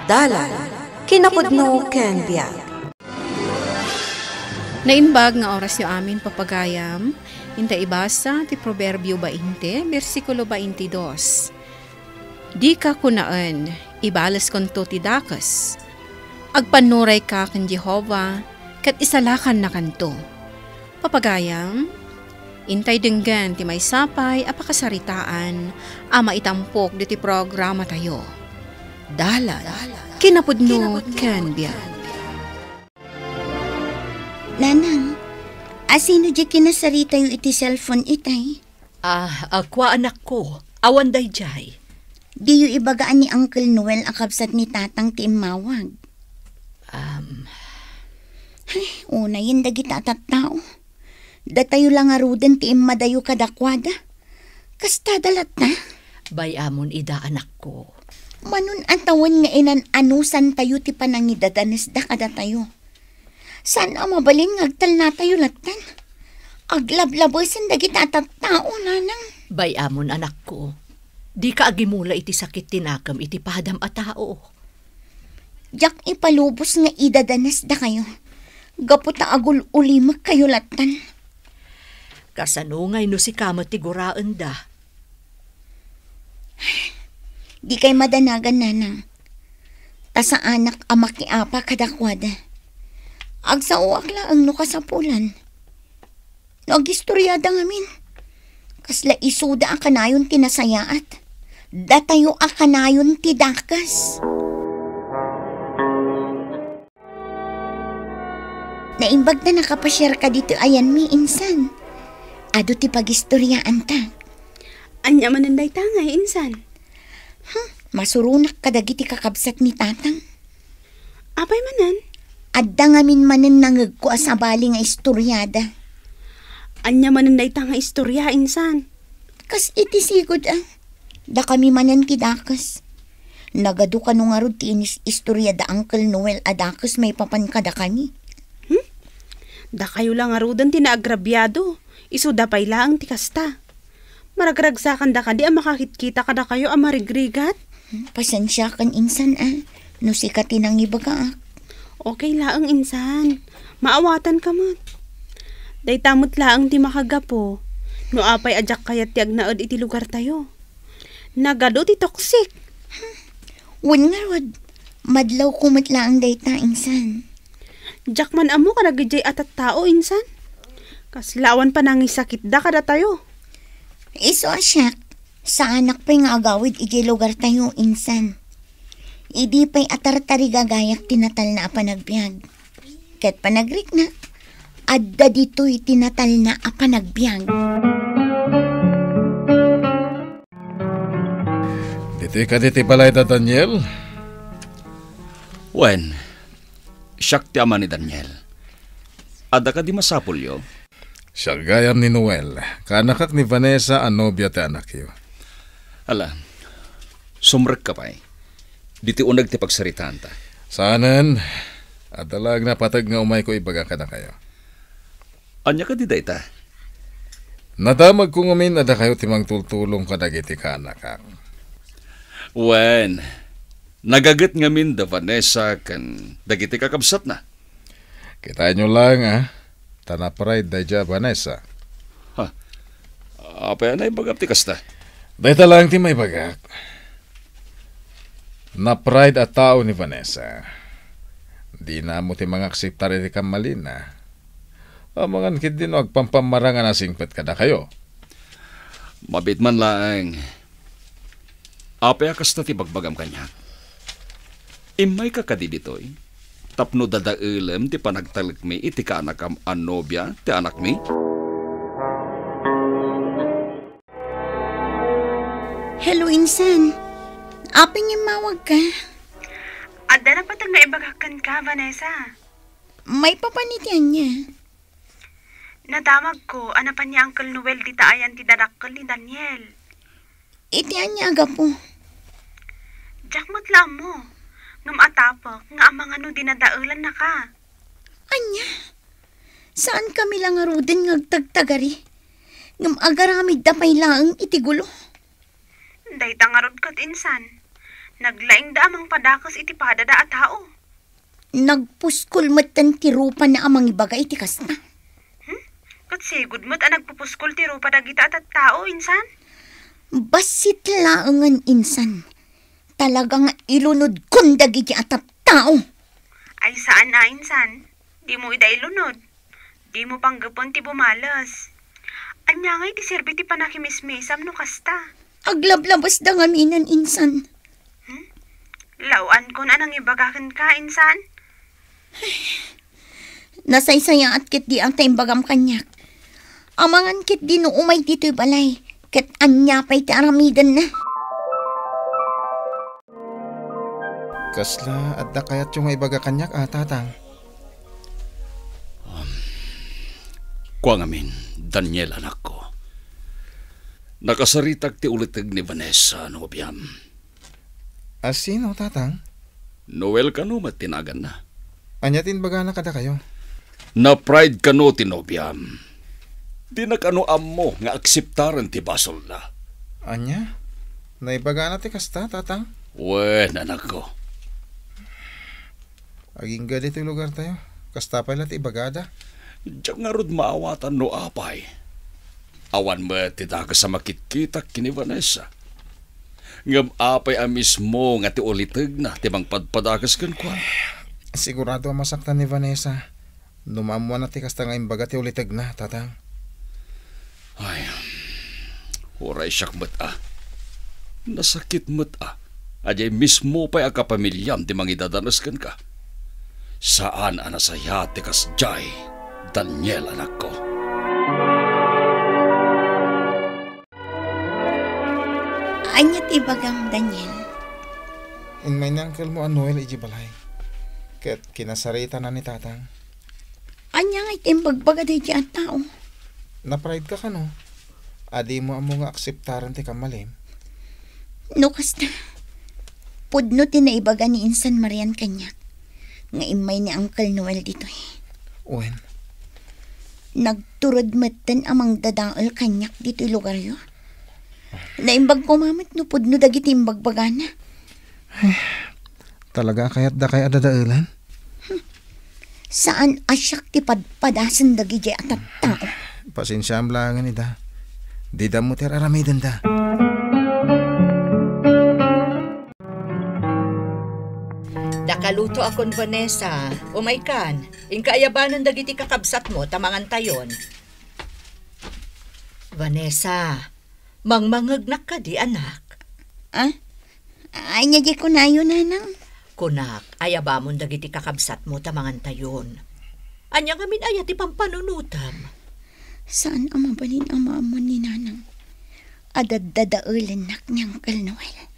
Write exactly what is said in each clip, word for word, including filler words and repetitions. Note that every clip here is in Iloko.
Dalan, kinapudno ken biag. Naimbag nga orasyo amin, papagayam. Inta ibasa ti Proverbio bainte, bersikulo baintidos. Dika kunaen, "Ibaleskonto ti dakes." Agpannurayka ken Jehovah, ket isalakannakanto. Papagayam, intay denggen ti maysa pay a pakasaritaan a maitampok ditoy programatayo. Dalan, kinapudno ken biag. Nanang, asino diay kinasaritayo iti cellphone itay? Ah, a kua, anakko. Awan daydiay. Diyo ibaga a ni Uncle Noel a kabsat ni Tatang ti immawag? Um. Ay, unayen dagita a tattao. Datayo la ngaruden ti immadayo kadakuada. Kastada latta? Bay-amon ida, anakko. Manon a tawen nga inan-anusantayo ti panangidadanesda kadatayo. Saan a mabalin nga agtalnatayo lattan? Aglablabesen dagita a tattao, nanang. Bay-amon, anakko. Dika agimula iti sakit ti nakem iti padam a tao. Diak ipalubos nga idadanesdakayo. Gapu ta agul-ulimekkayo lattan. Kasano ngay no sika met ti guraenda? Dikay madanagan, nanang. Ta saanak a makiapa kadakuada. Agsaoak laeng no kasapulan. No agistoriada ngamin, kasla isuda a kanayon ti nasayaat. Datayo a kanayon ti dakes. Naimbag ta nakapasiarka ditoy ayanmi, insan. Adu ti pagistoriaanta. Ania manen dayta ngay, insan? Hmm, masuronak kadagiti kakabsat ni Tatang. Apay manen? Adda ngamin manen nangegko a sabali nga istoriada. Ania manen dayta nga istoria, insan? Kas iti sigud a, dakami manen ti dakes. Nagadu kano ngarud ti inis-, istorya da Uncle Noel a dakes maipapan kadakami. Hmm? Dakayo la ngaruden ti naagrabiado, isuda pay laeng ti kasta. Maragragsakanda kadi a makakitkita kadakayo a marigrigat? Hmm, pasensiakan, insan, a, no sika ti nangibagaak. Okay laeng, insan. Maawatanka met. Dayta met laeng ti makagapu no apay a diak kayat ti agnaed iti lugartayo. Nagadu ti toxic. Wen ngarud, madlawko met laeng dayta, insan. Diak man ammo kadagiti a tattao, insan. Kasla awan panangisakitda kadatayo. Isu a siak, saanak pay nga agawid idiay lugartayo, insan. Idi pay a tartarigagayak ti natalna a panagbiag. Ket panagriknak, adda ditoy ti natalna a panagbiag. Ditoy kadi ti balay da Daniel? Wen, siak ti ama ni Daniel. Adda kadi masapulyo? Siak gayam ni Noel, kaanakak ni Vanessa a nobia ti anakyo. Ala, sumrekka pay. Ditoy uneg ti pagsaritaanta. Saanen, adda laeng napateg nga umayko ibaga kadakayo. Ania kadi dayta? Nadamagko ngamin a dakayo ti mangtultulong kadagiti kaanakak. Wen, nagaget ngamin da Vanessa ken dagiti kakabsatna. Kitaenyo laeng, a, ta na-pride daydiay a Vanessa. Ha? Apay a naibagam ti kasta? Dayta laeng ti maibagak. Na-pride a tao ni Vanessa. Dina ammo ti mangakseptar iti kammalina. Amangan ketdi no agpampammarang a nasingpet kadakayo. Mabiit man laeng. Apay a kasta ti bagbagam kaniak? Immayka kadi ditoy tapno dadaelem ti panagtalekmi iti kaanakam a nobia ti anakmi? Hello, insan. Apay nga immawagka? Adda napateg nga ibagak kenka, Vanessa. Maipapan iti ania? Nadamagko a napan ni Uncle Noel dita ayan ti dadakkel ni Daniel. Iti ania a gapu? Diak met la ammo, ngem atapek nga amangan no dinadaelannaka. Ania? Saankami la ngaruden nga agtagtagari, ngem agaramidda pay laeng iti gulo. Dayta ngarud ket, insan, Naglaingda a mangpadakes iti padada a tao. Nagpuskol metten ti rupana a mangibaga iti kasta. Hmm? Ket sigud met a nagpupuskol ti rupa dagita a tattao, insan? Bassit laengen, insan. Talaga nga ilunodkon dagiti a tattao. Ay, saan a, insan. Dimo ida ilunod. Dimo panggepen ti bumales. Ania ngay ti serbi ti panakimismisam no kasta? Aglablabasda ngaminen, insan. Hmm? Law-ankon a nangibaga kenka, insan? Nasaysayaat ketdi a ta imbagam kaniak. Amangan ketdi no umay ditoy balay, ket ania pay ti aramidenna? Kasla adda kayatyo nga ibaga kaniak a, Tatang? Um, kua ngamin, Daniel, anakko. Nakasaritak ti uliteg ni Vanessa, nobiam. A sino, Tatang? Noel kano met ti naganna. Ania ti imbagana kadakayo? Na-pride kano ti nobiam. Dina kano ammo nga akseptaren ti basolna. Ania? Naibagana ti kasta, Tatang? Wen, anakko. Agingga ditoy lugartayo. Kasta pay la ti ibagada. Diak ngarud maawatan no apay. Awan met ti dakes a makitkitak ken ni Vanessa. Ngem apay a mismo nga ti ulitegna ti mangpadpadakes kenkuana? Sigurado a masaktan ni Vanessa no maammoanna ti kasta nga imbaga ti ulitegna, Tatang. Ay, uray siak met a. Nasakit met a. Adiay mismo pay a kapamiliam ti mangidadanes kenka. Saan a nasayaat ti kasdiay, Daniel, anakko. Ania ti ibagam, Daniel? Immay ni angkelmo a Noel idiay balay. Ket kinasaritana ni Tatang. Ania ngay ti imbagbaga daydiay a tao? Na-pride ka kano? A dimo ammo nga akseptaren ti kammalim? No kasta, pudno ti naibaga ni Insan Marian kaniak nga immay ni Uncle Noel ditoy. Wen? Nagturod metten a mangdadael kaniak ditoy lugaryo. Naimbag koma met no pudno dagiti imbagbagana. Ay, talaga a kayatdakay a dadaelan? Hmm. Saan a siak ti padpadasen dagidiay a tattao. Pasensiaam laengen ida. Dida ammo ti ar-aramidenda. Dakaluto akon, Vanessa. Umaykan, inka ayabanen dagiti kakabsatmo ta mangantayon. Vanessa, mangmangngegnak kadi, anak? Ah? Ania diay kunayo, Nanang? Kunak, ayabamon dagiti kakabsatmo ta mangantayon. Ania ngamin aya ti pampanunotam? Saan a mabalin a maammo ni Nanang a daddadaelennak ni Uncle Noel.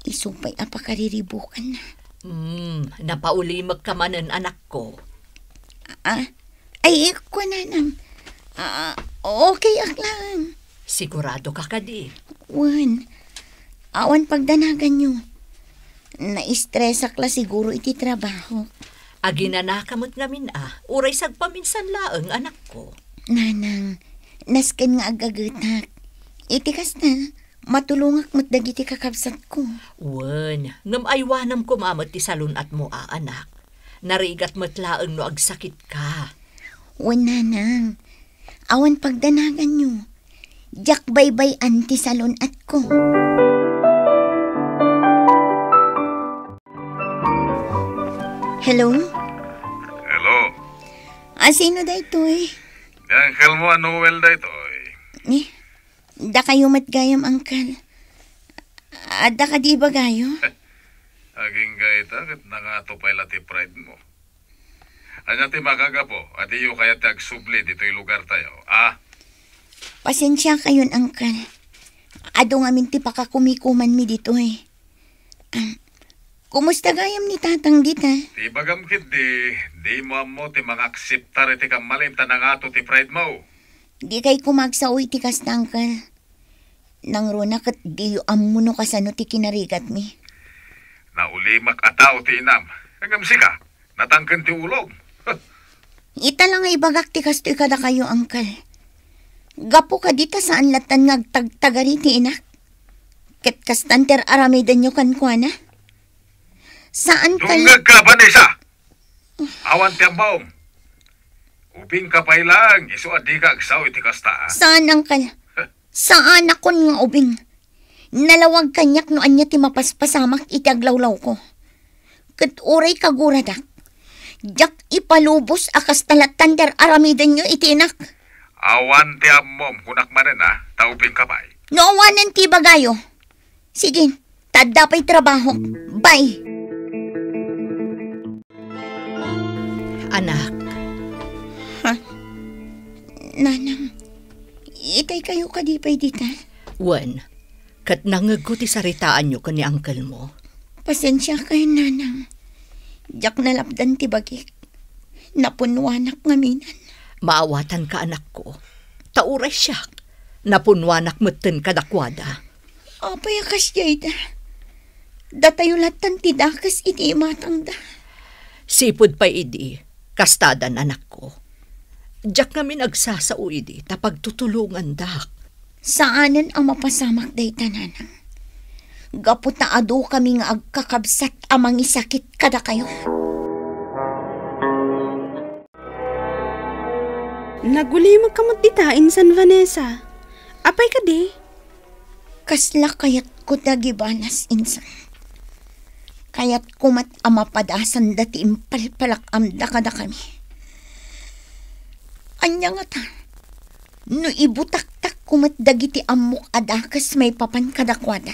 Isu pay a pakariribukanna. Hmm, napaulimekka manen, anakko. Ah? Ay, kunanam. Ah, okay ak lang. Sigurado ka kadi? Wen, awan pagdanaganyo. Naistresak la siguro iti trabaho. Aginanaka met ngamin a, uray sagpaminsan laeng, anakko. Nanang, nasken nga agagetak. Iti kasta, matulongak met dagiti kakabsatko. Wen, ngem aywanam koma met ti salun-atmo a, anak. Narigat met laeng no agsakitka. Wen, Nanang. Awan pagdanaganyo. Diak baybay-an ti salun-atko. Hello? Hello? Ah, sino daytoy? Ni uncle mo a Noel daytoy. Ni? Dakayo met gayam, Uncle. Adda kadi ibagayo? Agingga ita ket nangato pay la ti pride mo. Ania ti makagapu a diyo kayat ti agsubli ditoy lugartayo, a? Pasensiakayon, Uncle. Adu ngamin ti pakakumikumanmi ditoy. Ah, kumusta gayam ni Tatang dita? Ti ibagam ketdi, dimo ammo ti mangakseptar iti kammalim ta nangato ti pride mo. Dikay koma agsao iti kasta, Uncle. Nangruna ket diyo ammo no kasano ti kinarigatmi. Naulimak a tao ti inam. Ngem sika, natangken ti ulom. Ita la nga ibagak ti kastoy kadakayo, Uncle. Gapu kadi ta saan lattan nga agtagtagari ti inak. Ket kastan ti ar-aramidenyo kenkuana. Saan kal- Dungngegka, Vanessa! Awan ti ammom. Ubingka pay laeng, isu a dika agsao iti kasta, a? Saan, Uncle. Saanakon nga ubing. Nalawag kaniak no ania ti mapaspasamak iti aglawlawko. Ket uray kaguradak, diak ipalubos a kasta lattan ti ar-aramidenyo iti inak. Awan ti ammom, kunak manen, a, ta ubingka pay. No awanen ti ibagayo. Sige, ta adda pay trabahok. Bye. Anak. Ha? Nanang, itay kayo kadi pay dita? Wen, ket nangngegko ti saritaanyo ken ni uncle mo. Pasensiakayon, Nanang. Diak nalapdan ti bagik. Napunnuanak ngamin. Maawatanka, anakko. Ta uray siak, napunnuanak metten kadakuada. Apay a kasdiay da? Datayo lattan ti dakes iti imatangda. Sipud pay idi, kastadan, anakko. Diak ngamin agsasao idi ta pagtutulongandak. Saanen a mapasamak dayta, Nanang. Gapu ta adu kami nga agkakabsat a mangisakit kadakayo. Nagulimekka met dita, Insan Vanessa. Apay kadi? Kasla kayatko ti agibalas, Insan. Kayatko met a mapadasanda ti impalpalak-amda kadakami. Ania ngata, no ibutaktakko met dagiti ammok a dakes maipapan kadakuada?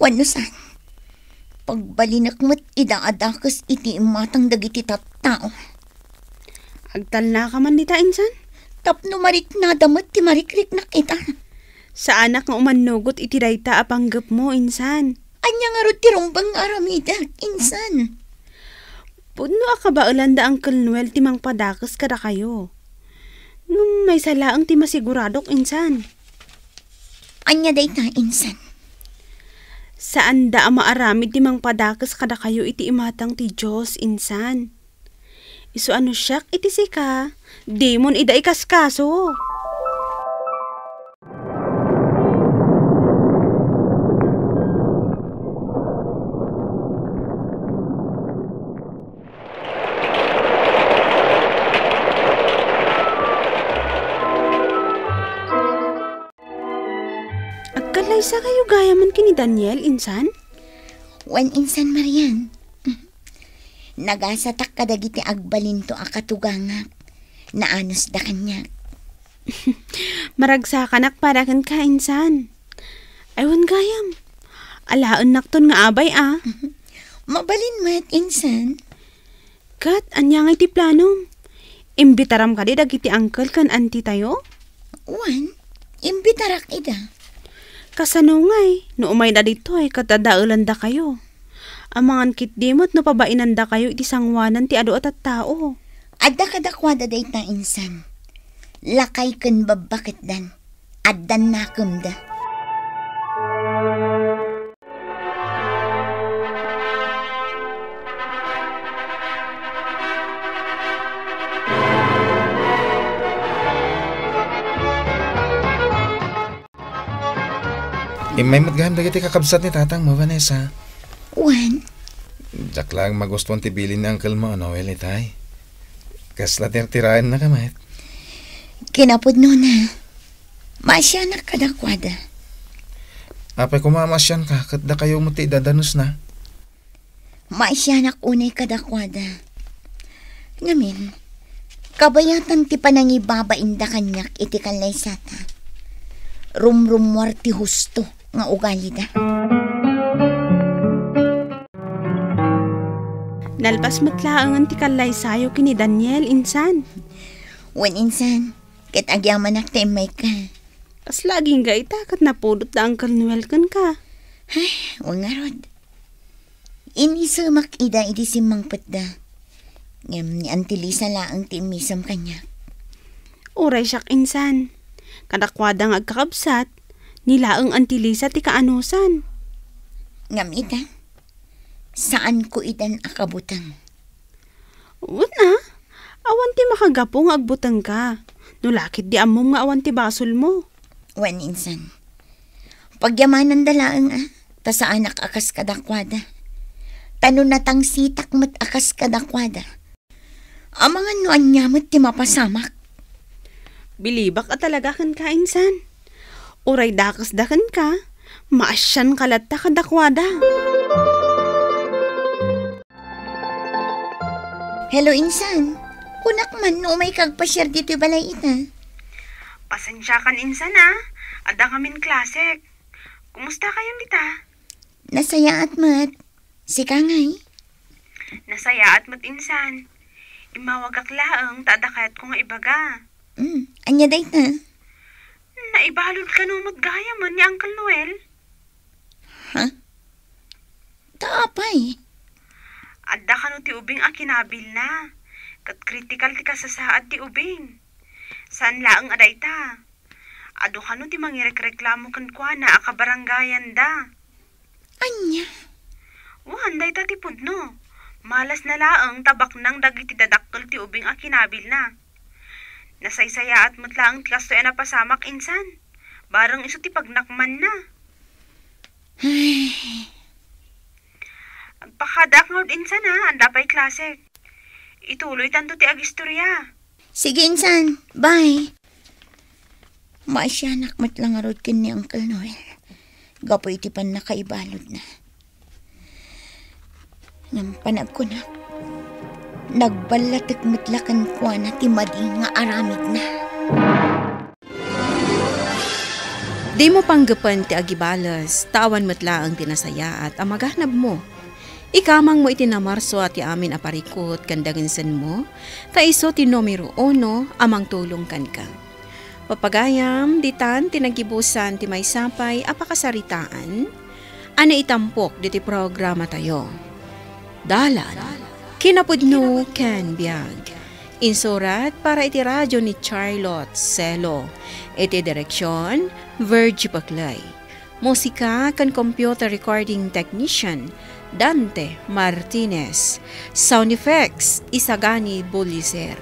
Wenno saan? Pagbalinek met ida a dakes iti imatang dagiti tattao. Agtalnaka man dita, Insan? Tapno mariknada met ti marikriknak ita. Saanak nga umannugot iti dayta a panggepmo, Insan. Ania ngarud ti rumbeng nga aramidek, Insan? Pudno a kabaelan da Uncle Noel ti mangpadakes kadakayo. Ngem maysa laeng ti masiguradok, Insan. Ania dayta, Insan? Saanda a maaramid ti mangpadakes kadakayo iti imatang ti Dios, Insan. Isu a no siak iti sika, dimon ida ikaskaso. Agkallaysakayo gayamen ken ni Daniel, Insan? Wen, Insan Marian. Nagasatak kadagiti agbalinto a katugangak. Naanusda kaniak. Maragsakanak para kenka, Insan. Ay, wen gayam. Alaennakton nga abay, a. Mabalin met, Insan. Ket ania ngay ti planom? Imbitaram kadi dagiti uncle ken auntie tayo? Wen, imbitarak ida. Kasano ngay, no umayda ditoy ket adaelendakayo? Amangan ketdi met no pabainandakayo iti sangoanan ti adu a tattao. Adda kadakuada dayta, Insan. Lakay ken babbaketdan. Addan nakemda. Immay met gayam dagiti kakabsat ni tatangmo, Vanessa. Wen? Diak laeng magustuan ti bilin ni uncle mo a Noel itay. Kasla tirtiraennaka met. Kinapudnona, maasianak kadakuada. Apay koma a maasianka, ket dakayo met ti idadanosna? Maasianak unay kadakuada. Ngamin, kabayatan ti panangibabainda kaniak iti kallaysata. Rumrummuar ti husto nga ugalida. Nalpas met laengen ti kallaysayo ken ni Daniel, Insan. Wen, Insan, ket agyamanak ta immayka. Kasla agingga ita ket napudot da Uncle Noel kenka. Ay, wen ngarud. Inisemak ida idi simmangpetda. Ngem ni Auntie Lisa laeng ti immisem kaniak. Uray siak, Insan. Kadakuada nga agkakabsat, ni laeng Auntie Lisa ti kaanusan. Ngem ita, saanko idan a kabuteng. Wen a, awan ti makagapu nga agbutengka. No la ketdi ammom nga awan ti basolmo. Wen, Insan. Pagyamananda laeng a, ta saanak a kas kadakuada. Ta no natangsitak met a kas kadakuada, amangan no ania met ti mapasamak. Bilibak a talaga kenka, insan. Uray dakesda kenka, maasianka latta kadakuada. Hello, insan. Kunak man no umay ka agpasiar ditoy balay ita. Pasensiakan, insan, a. Adda ngamin klasek. Kumusta kayon dita? Nasayaat met. Sika ngay? Nasayaat met, insan. Immawagak laeng ta adda kayatko nga ibaga. Mm, ania dayta? Naibalud kano met gayamen ni Uncle Noel? Ha? Ta apay? Adda kano ti ubing a kinabilna. Ket kritikal ti kasasaad ti ubing. Saan laeng a dayta. Adu kano ti mangirekreklamo kenkuana a kabarangayanda. Ania? Wen, dayta ti pudno. Malasna laeng ta baknang dagiti dadakkel ti ubing a kinabilna. Nasaysayaat met laeng ti kastoy a napasamak, insan. Bareng isu ti pagnakmanna. Ay. Agpakadaak ngarud, insan, a. Adda pay klasek. Ituloytanto ti agistoria. Sige, insan. Bye. Maasianak met la ngarud ken ni Uncle Noel gapu iti pannakaibaludna. Ngem panagkunak, nagballatek met la kenkuana ti madi nga aramidna. Dimo panggepen ti agibales, ta awan met laeng ti nasayaat a maganabmo. Ikamangmo iti namarso a ti amin a parikut ken dangensenmo, ta isu ti numero uno a mangtulong kenka. Papagayam, ditan ti naggibusan ti maysa pay a pakasaritaan a naitampok ditoy programatayo. Dalan, kinapudno ken biag. Insurat para iti radio ni Charlotte Celo. Iti direksion, Virgie Paclay. Musika ken computer recording technician, Dante Martinez. Sound effects, Isagani Buliser.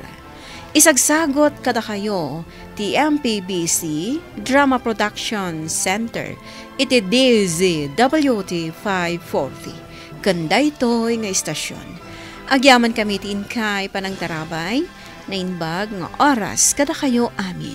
Isagsagot kadakayo ti M P B C Drama Production Center iti D Z W T five forty. Ken daytoy nga istasyon, agyamankami ti inkay panangtarabay, naimbag nga oras kadakayo amin.